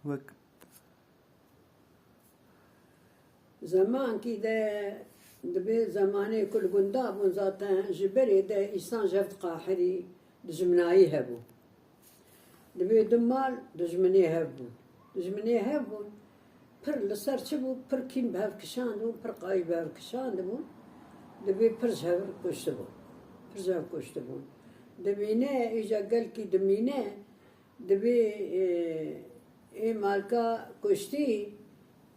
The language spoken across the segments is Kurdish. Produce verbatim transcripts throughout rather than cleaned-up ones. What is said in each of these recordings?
Wek Zemankî de dibê zemanê ku li gunda bûn zaten ji berê de îsan jev diqahirî dijminayî hebû. Dibê du mal dijminê hev bûn. Dijminê hev bûn, pir li ser çi bû, pir kîn bi hev kişandibûn, pir qayî bi hev kişandibûn. Dibê pir ji hev kuştibûn. Pir ji hev kuştibûn. Dimîne, îja gelkî dimîne, dibê, e, ê malka kuştî,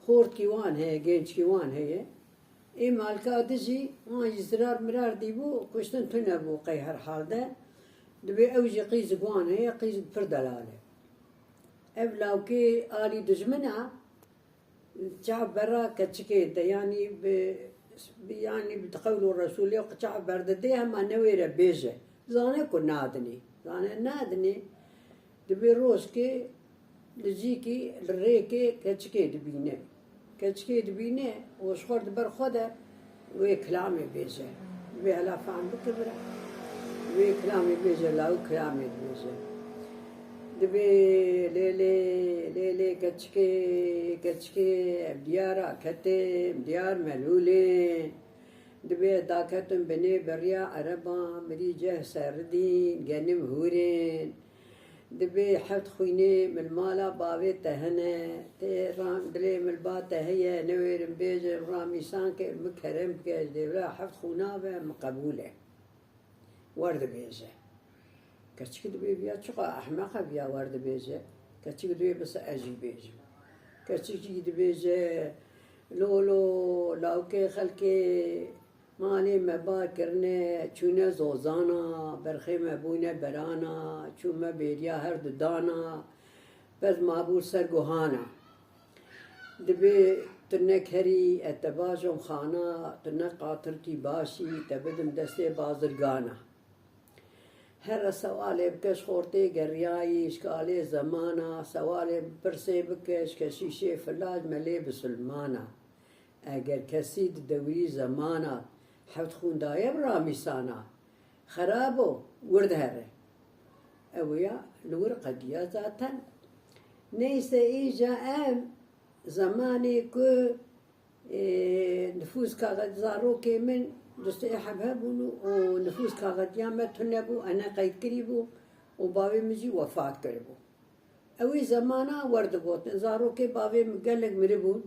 xortkî wan heye, gençkî wan heye. Ê malka di jî wan jî zirar mirar dîbû, kuştin tune bû qey her hal de. Dibê ew jî qîz wan heye, qîz pir delal e. Ev lawkê alî dijmin a, çav berra keçikê de, yanî bi, bi, yanî bi qewl û resûlê çav berdidê hema newêre bêje. Zane ku nadinê. Zane nadinê, dibê rojkê li cîkî, li rêkê keçikê dibîne. Keçikê dibîne û ji xwe diber xwe de wê kilamê bêje. Wê hela fehm bike bira. Wê kilamê bêje, lawik kilamê dibêje. Dibê lê lê, lê lê keçikê, keçikê, ev diyar a ketê, diyar melûlê. Dibê daketin binê beriya ereba, mirî ceh seridîn, genim hûrên. Dibê heft xwînê min mala bavê te hene, tê ram dilê min ba te heye, newêrim bêjim, ramîsan ke min kerem bike, ji dêvra heft xwîna ve min qebûl e. Wer dibêje. Keçik dibê viya çiqa ehmeq e viya wer dibêje. Keçik dibê bise ez jî bêjim. Keçik jî dibêje, lo lo, lawkê xelkê, malê me bar kirine, çûne zozana, berxê me bûne berana, çûme bêriya her du dana, pez mabû ser guhana. Dibê tu ne kerî, ez te bajom xana, tu ne qatilkî baş î, te bidim destê bazirgana. Here sewalê bike ji xortê geriyayî, ji kalê zemana, sewalê pirsê bike ji keşîşê filac melê bisilmana. Eger kesî di dewirî zemana heft xwîn daye bi ramîsana, xerab o, wir dihere. Ew ya li wir qediya zaten. Neyse, îca em zemanê ku, e, nifûs kaxet zarokê min du sê heb hebûn û nifûs kaxetiya me tune bû, e, neqeydkirî bû û bavê min jî wefat kiribû. Ewî zemana wer digotin, zarokê bavê min gelek miribûn,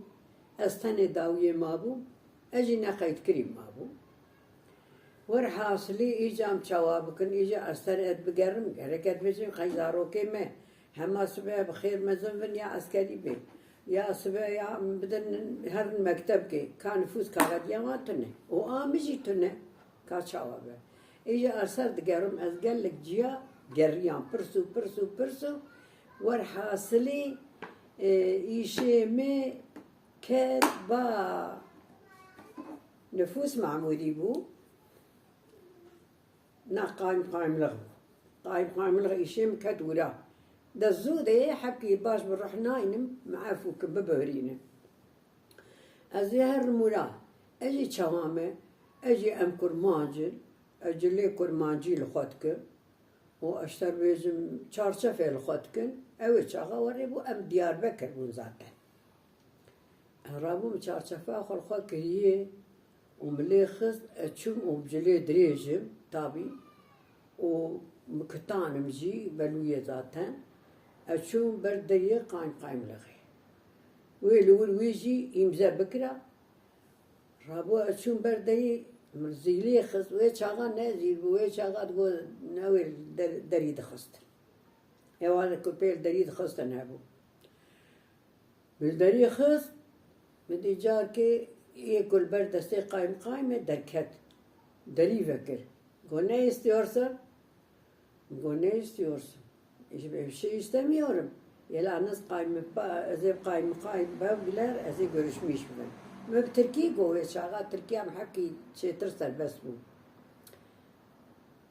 ez tenê dawiyê mabûm, ez jî neqeydkirî mabûm. Werhasilî, îca em çawa bikin, îca ez tenê ez bigerim, gerek ez bêjim, qey zarokê me hema sibe bi xêr mezin bin ya eskerî bên, ya sibe ya bidin herin mektebkê, ka nifûs kaxetiya wan tune û a min jî tune, ka çawa be. Îja ez ser digerim, ez gelek ciya geriyam, pirs û pirs û pirs û werhasilî, e, îşê me ket ba nifûs mamûrî bû, na qayim qayimlix bû. Qayim qayimlix îşê min ket wira. De zû de yê hebkî baş bi ruh naynim, min efû ki bibihirînim. Ez ê herim wira. Ez jî çawa me, ez jî em kurmanc in, ez cilê kurmancî li xwe dikim û ez ter bêjim çarçefê li xwe dikin. Ew ê çaxa werê bû, em Diyarbekir bûn zaten. Ez rabûm çarçefa xwe li xwe kiriyê û min lê xist, ez çûm û bi cilê dirêj im, tabî, û min kitanim jî belûyê zaten. Ez çûm ber deriyê qayim qaymlixê. Wê li wir wî jî îmze bikira. Rabû ez çûm ber derî, min zîlê xist, wê çaxa ne zîl bû, wê çaxa digot newê der-, derî dixistin. Êwana ku pê li derî dixistin hebû. Min derî xist, min dî carkê yê ku li ber destê qaymqaymê derket. Derî vekir. Got, "Ne istiyorsun?" Got, "Ne istiyorsun?" "Hiçbir şey istemiyorum." Yela niz qaympa-, ez ê qaymqaym bevgiler, ez ê görüşmüş bibim. Min bi tirkî got, wê çaxa tirkiya min hepkî çêtir serbest bû.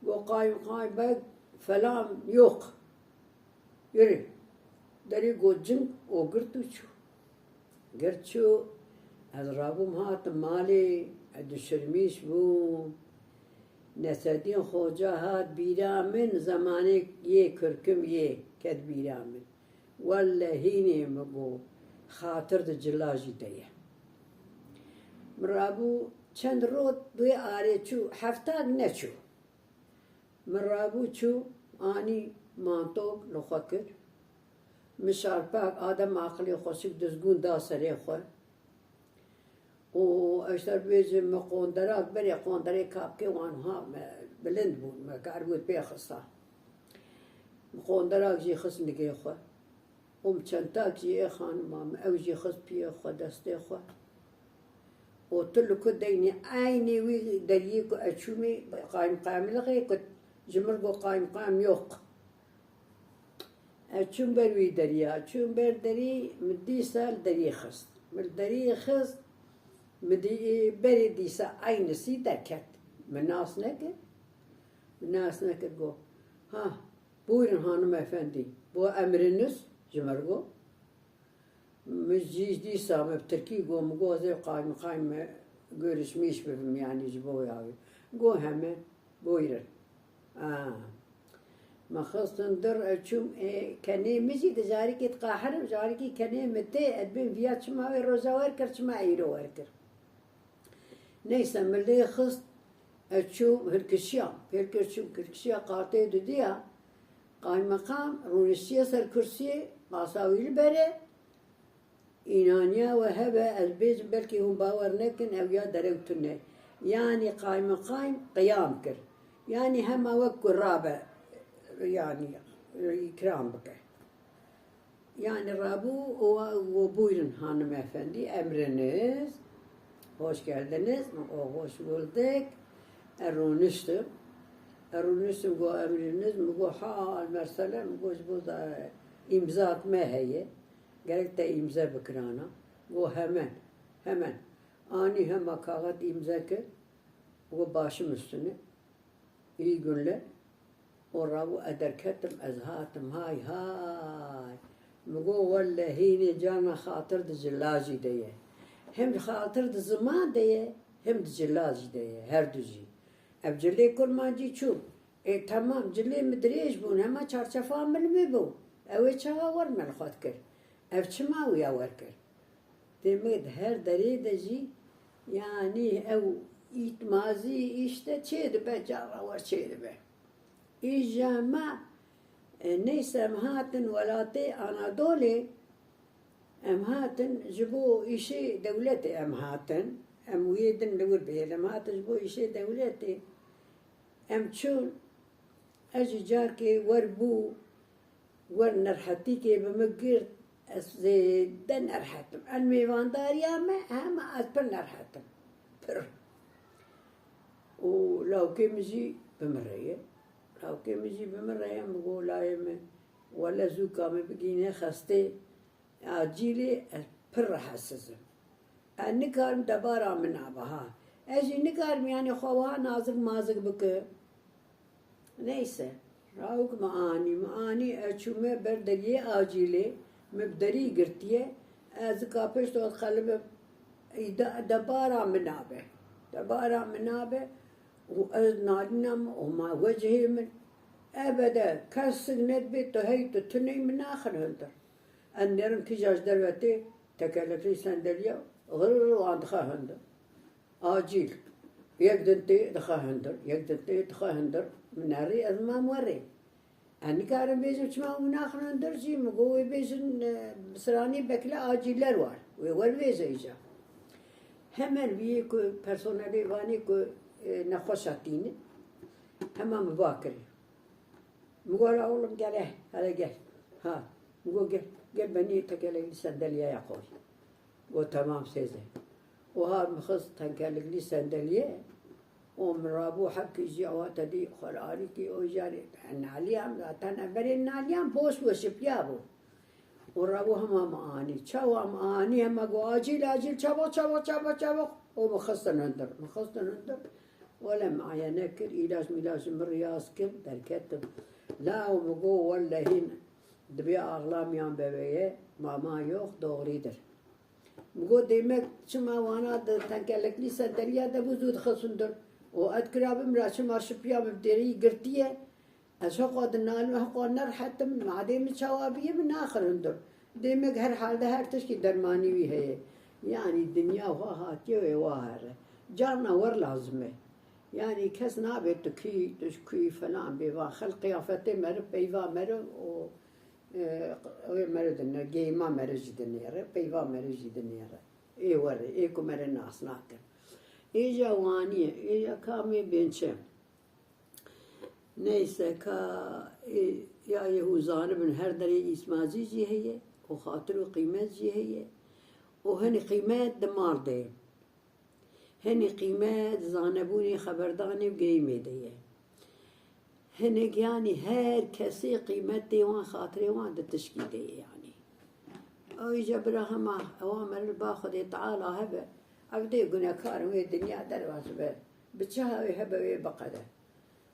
Got, "Qaymqaym beg falan yok. Yürü." Derî got cing û girt û çû. Girt çû, ez rabûm hatim malê, ez dişirmîş bûm. Nesedîn Xoca hat bîra min, zemanê yê kirkim yê ket bîra min. Welle hînê min got, xatir di cila jî de ye. Min rabû çend rot wê arê çû, heftak neçû. Min rabû çû, anî mantok li xwe kir. Min şarpak a dem aqilê xweşik dizgûn da serê xwe. Û ez te bêjim, min qonderak berê, qonderê kapkê wan ha me bilind bûn, me karibû pê xista. Min qonderak jî xist nigê xwe. Û min çentak jî ê xanima min, ew jî xist piyê xwe, destê xwe. Û tu li ku deynî eynî wî deriyê ku ez çûmî, qayim qayimlixê ku ji min got qayim qayim yok. Ez çûm ber wî deriya, çûm ber derî, min dîsa li derî xist. Min li derî xist, min dî, berê dîsa eynisî derket. Min nas nekir. Min nas nekir, got, ha, buyurun hanım efendi. Bu emriniz, ji min re got. Min jî dîsa min bi tirkî got, min got, ez ê qayimqayim me görüşmîş bibim, yanî ji bo ya wî. Got, hemen, buyurun. A. Me xistin dir, ez çûm, ê, kenê min jî di carekê diqahirim, carekî kenê min tê, ez bêm viya çima wê roja wer kir, çima îro wer kir. Neyse, min lê xist, ez çûm hilkişiya, pêl kir çûm hilkişiya qatê dudiya, qaymeqam rûniştiye ser kursiyê, masa wî li berê, înaniya we hebe, ez bêjim belkî hûn bawer nekin, ew ya derew tune. Yanî qaymeqam qiyam kir. Yanî hema wek ku rabe, yanî îkram bike. Yani rabû û got, buyurun hanımefendi, emriniz. Hoş geldiniz. O, hoş bulduk. Ez rûniştim. Ez rûniştim, got, emriniz. Min got, hal mesele, min got, ji bo da îmzat me heye. Gerek te îmze bikirana. Got, hemen, hemen. Anî hema kaxet îmze kir. Got, başım üstüne. Î günle. Û rabû ez derketim, ez hatim, hay hay. Min got, welle hînê carna xatir di cila jî de ye. Hem xatir di ziman de ye, hem di cila jî de ye, her du jî. Ev cilê kurmancî çû. Ê, temam, cilê min dirêj bûn, hema çarçefa min li min bû. Ew ê çawa wer me li xwe dikir? Ev çima wiya wer kir? Dê me di her derê de jî, yanî ew îtmazî îşte çê dibe, cara wer çê dibe. Îja me, e, neyse em hatin welatê Anadolê, em hatin ji bo îşê dewletê em hatin. Em wê din li wir bihêlin, em hatin ji bo îşê dewletê. Em çûn, ez jî carkê wer bû, wer nerhetîkê bi min girt, ez zêde nerhetim. Em mêvandariya me, hema ez pir nerhetim. Pir. Û lawkê min jî bi min re ye. Lawkê min jî bi min re ye, min got, layê min, wele zûka min bigîne xestê. Acîlê ez pir rehetsiz im. Ez nikarim debara min nabe ha. Ez jî nikarim, yanî, xwe wiha nazik mazik bikim. Neyse, rawik min anî, min anî, ez çûme ber deriyê acîlê, min bi derî girtiye, ez zika pişt û ez xelibim, îda debara min nabe. Debara min nabe û ez nalîna min û ma wecihê min. Ebede kesik nedibê tu hey tu tuney min naxin hundir. Ez nêrim kîja ji derve tê, tekelekî sendeliya, xirr wan dixe hundir. Acîl. Yek din tê dixe hundir, yek din tê dixe hundir. Min nerî ez mam werê. Ez nikarim bêjim çima hûn naxin hundir jî, min got wê bêjin, e, bi siranî bekle acîler war. Wê wer bêje îca. Hemen viyê ku personelê vanê ku, e, nexweşa tînin. Hema min va kirê. Min got, "La oğlum gel, eh, hele gel." Ha, min got, "Gel, gel benî tekelekî sendelyaya koy." Got, "Tamam Sêze." Û ha min xist tekelekî sendelyê, û min rabû hepkî jî ewa te dî xwe li alîkî û jarê naliyan, zaten em berê naliyan boş bû, şipiya bû. Û rabû hema min anî. Çawa min anî, hema got, "Acîl, acîl, çabuk, çabuk, çabuk, çabuk." Û min xistin hundir, min xistin hundir. Wele min aya nekir, îlaç mîlaç min riyaz kir, derketim. La û min got, "Wellehî dibê ağlamayan bebeğe, mama yok, doğrudur." Min got, "Demek çima wana di tenkelekî sendeliya de bû zû dixist hundir? Û ez kirabim ra çima şipiya min derî girtiye?" Ez heqo dinalim, heqo nerhetim, madê min çawa bîye, min naxir hundir. Dê min her halde her tiştî dermanî wî heye. Yanî dinya wa hatiye wê wa here. Carna wer lazim e. Yanî kes nabe tu kî, tu ji kî falan bê va. Xelk qiyafetê meri, peyva meri û, e, wê meri dine, geyma meri jî dinêre, peyva meri jî dinêre. Ê were, ê ku meri nas nakin. Êja wanî ye, êja kamê bên çi? Neyse ka, ê, ya yê hûn zanibin her derê îtmazî jî heye û xatir û qîmet jî heye û hinî qîmet di mal de ye. Hinî qîmet zanebûnê, xeberdanê û geyimê de ye. Hinek yanî her kesê qîmetê wan, xatirê wan di tişkî de ye yanî. Ew îca bira hema ewa meriv ba Xwedê Teala hebe. Ev dê gunekar in wê dinya derbas be. Bi çi hawê hebe wê biqede.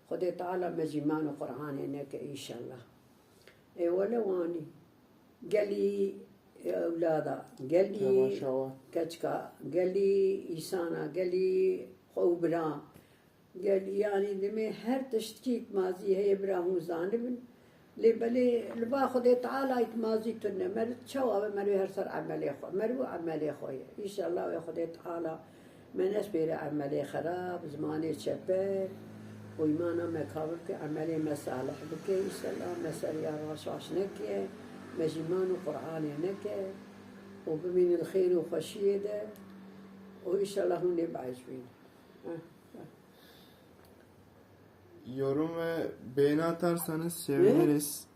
Xwedê Teala me jî man û Qur'anê neke înşallah. Ê wele wanî. Gelî ewlada, gelî Şawa, şawa. Keçika, gelî îsana, gelî xwe û bira. Gelî yanî demê her tiştkî îtmazî heye bira hûn zanibin. Lê belê li ba Xwedê Teala îtmazî tune. Meriv çawa be, meriv her ser emelê xwe. Meriv û emelê xwe ye. Înşallah wê Xwedê Teala me nespêre emelê xerab, zimanê çeper û îmana me kabil ke emelê me salih bike. Înşallah me ser ya raş raş neke, me jî man û Qur'anê neke û bimînin xêr û xweşiyê de û înşallah hûn ê biecibîn. Heh, heh. Yorum ve beğeni atarsanız seviniriz.